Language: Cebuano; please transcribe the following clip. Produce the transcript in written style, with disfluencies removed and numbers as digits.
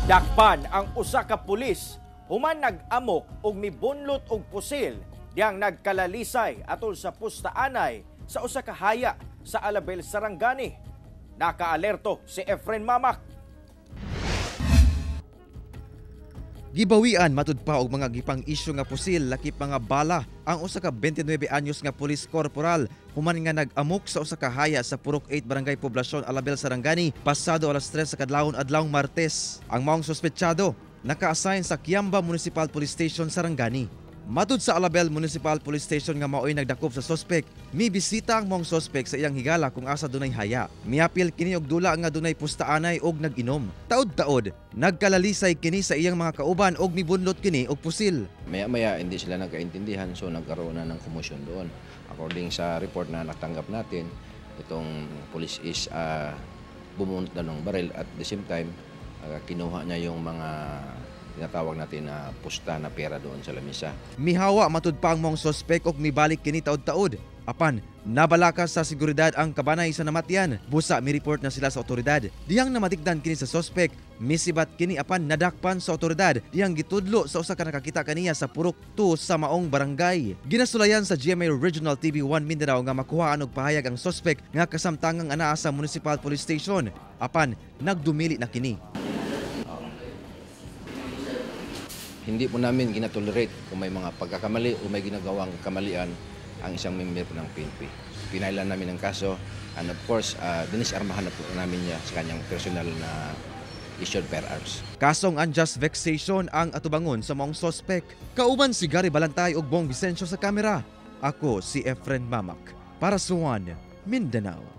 Dakpan ang usa ka pulis human nag-amok og mibunlot og pusil diyang nagkalalisay atol sa pustaanay sa usa ka haya sa Alabel, Sarangani. Nakaalerto si Efren Mamak. Gibawian matud pa og mga gipang isyu nga pusil lakip mga bala ang usa ka 29 anyos nga pulis corporal human nga nag-amok sa usa ka haya sa Purok 8, Barangay Poblacion, Alabel, Sarangani pasado alas 3 sa kadlawon adlawng Martes. Ang maong suspetsado naka-assign sa Kiamba Municipal Police Station, Sarangani. Matud sa Alabel Municipal Police Station nga maoy nagdakop sa sospek, mibisita ang maong sospek sa iyang higala kung asa dunay haya. Miapil kini og dula nga dunay pustaanay og nag-inom. Taod-taod, nagkalalisay kini sa iyang mga kauban og mibunlot kini og pusil. Maya-maya, hindi sila nagkaintindihan, so nagkaroon na ng commotion doon. According sa report na natanggap natin, itong police is bumunot na ng baril at the same time, kinuha niya yung mga tinatawag natin na pusta na pera doon sa lamisa. Mihawa matud pa ang maong sospek og mibalik kini taod-taod. Apan, nabalaka sa seguridad ang kabanay sa namatyan. Busa mi-report na sila sa otoridad. Diyang namatikdan kini sa sospek, misibat kini apan nadakpan sa otoridad. Diyang gitudlo sa usa ka nakakita kaniya sa Purok 2 sa maong barangay. Ginasulayan sa GMA Regional TV 1 Mindanao nga makuhaan og pahayag ang sospek nga kasamtangang anaa sa Municipal Police Station. Apan, nagdumili na kini. Hindi po namin ginatolerate kung may mga pagkakamali o may ginagawang kamalian ang isang member po ng PNP. Pinailan namin ang kaso and of course, dinisarmahan na po namin niya sa kanyang personal na issued firearms. Kasong unjust vexation ang atubangon sa maong sospek. Kauban si Gary Balantay ug Bong Vicencio sa kamera. Ako si Efren Mamak para sa One Mindanao.